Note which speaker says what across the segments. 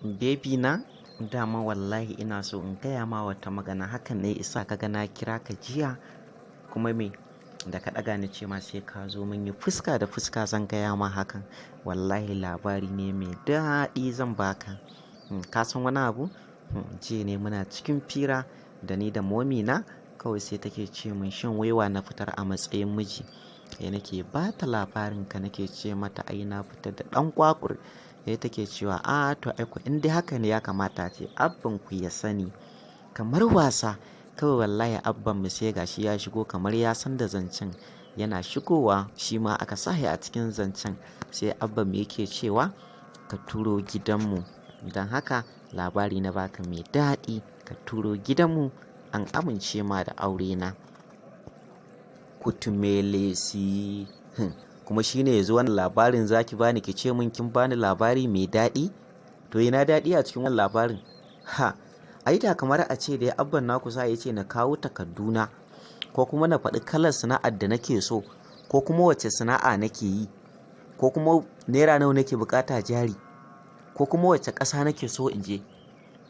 Speaker 1: Baby na, dama wallahi ina so in gaya ma wata magana. Hakan ne isa ka ga na kira ka jiya, kuma me da ka ɗaga ni ce ma sai ka zo mun yi fuska da fuska zan gaya ma hakan. Wallahi labari ne mai daɗi zan baka. Ka san wani abu? Jiya ne muna cikin fira da ni da mommy na, kawai sai take ce mun shin wai wa na fitar a matsayin miji. Sai nake ba ta labarin ka, nake ce mata ai na fitar da ɗan kwakur. Sai take cewa a to ai ko in dai haka ne ya kamata ce abban ku ya sani. Kamar wasa kawai wallahi abban mu sai gashi ya shigo kamar ya san da zancen. Yana shigowa shi ma aka sa shi a cikin zancen. Sai abban mu yake cewa ka turo gidanmu. Don haka labari na baka mai daɗi, ka turo gidanmu an amince ma da aurena. Kutumelesi. Kuma shine yanzu wannan labarin zaki bani ki ce mun kin bani labari mai daɗi? To ina daɗi a cikin wannan labarin? Ha! Ai da kamar a ce dai abban naku sa ya ce na kawo takadduna ko kuma na faɗi kalar sana'ar da nake so ko kuma wacce sana'a nake yi ko kuma naira nawa nake bukata jari ko kuma wacce ƙasa nake so in je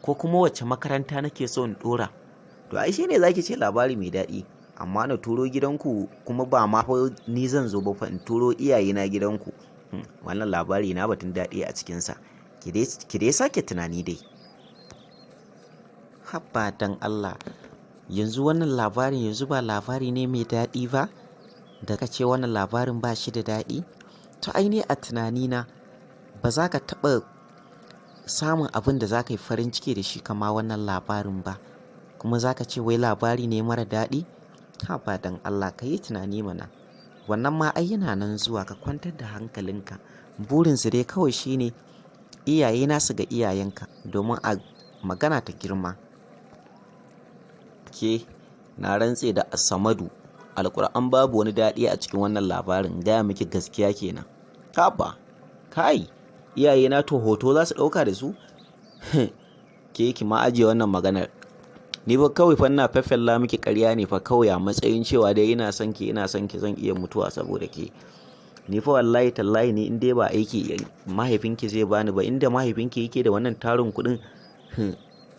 Speaker 1: ko kuma wacce makaranta nake so in ɗora. To ai shine zaki ce labari mai daɗi. Amma na turo gidanku kuma ba ma fa ni zan zo ba fa, in turo iyayena gidanku. Wannan labari na batun daɗi a cikinsa. Ki dai sake tunani dai. Haba don Allah, yanzu wannan labarin yanzu ba labari ne mai daɗi ba? Da ka ce wannan labarin ba shi da daɗi? To ai ni a tunanina ba za ka taɓa samun abin da za ka yi farin ciki da shi kama wannan labarin ba. Kuma za ka ce wai labari ne mara daɗi? Haba don Allah, ka yi tunani mana. Wannan ma ai yana nan zuwa, ka kwantar da hankalinka. Burinsu dai kawai shine iyayena su ga iyayenka domin a magana ta girma. Ke, na rantse da Asamadu, Alqur'an babu wani daɗi a cikin wannan labarin, gaya miki gaskiya kenan. Haba! Kai! Iyayena to hoto za su ɗauka da su? Ke, ki ma ajiye wannan maganar. Ni fa kawai fa ina feffella miki ƙarya ne fa kawai a matsayin cewa dai ina son ki, ina son ki, zan iya mutuwa saboda ke. Ni fa wallahi tallahi ni in dai ba aiki mahaifinki zai bani ba, inda mahaifinki yake da wannan tarin kuɗin,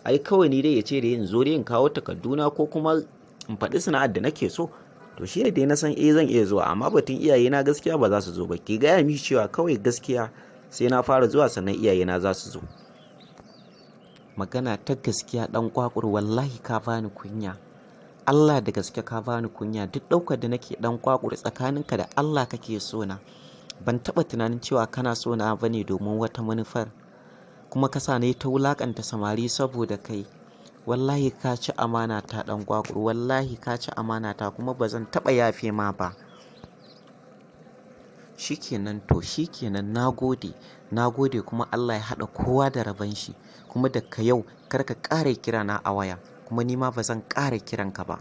Speaker 1: ai kawai ni dai ya ce dai in zo dai in kawo takarduna ko kuma in faɗi sana'ar da nake so. To shine dai na san eh zan iya zuwa, amma batun iyayena gaskiya ba za su zo ba. Ki gaya mishi cewa kawai gaskiya sai na fara zuwa sannan iyayena za su zo. Magana ta gaskiya, ɗan kwakur, wallahi ka bani kunya. Allah da gaske ka bani kunya. Duk ɗaukar da nake, ɗan kwakur, tsakaninka da Allah kake so na. Ban taɓa tunanin cewa kana so na bane domin wata manufar. Kuma ka sa ni ta wulaƙanta samari saboda kai. Wallahi ka ci amana ta, ɗan kwakur, wallahi ka ci amana ta, kuma ba zan taɓa yafe ma ba. Shikenan to shikenan, na gode, na gode, kuma Allah ya haɗa kowa da rabon shi. Kuma daga yau kar ka ƙara kirana a waya, kuma ni ma ba zan ƙara kiranka ba.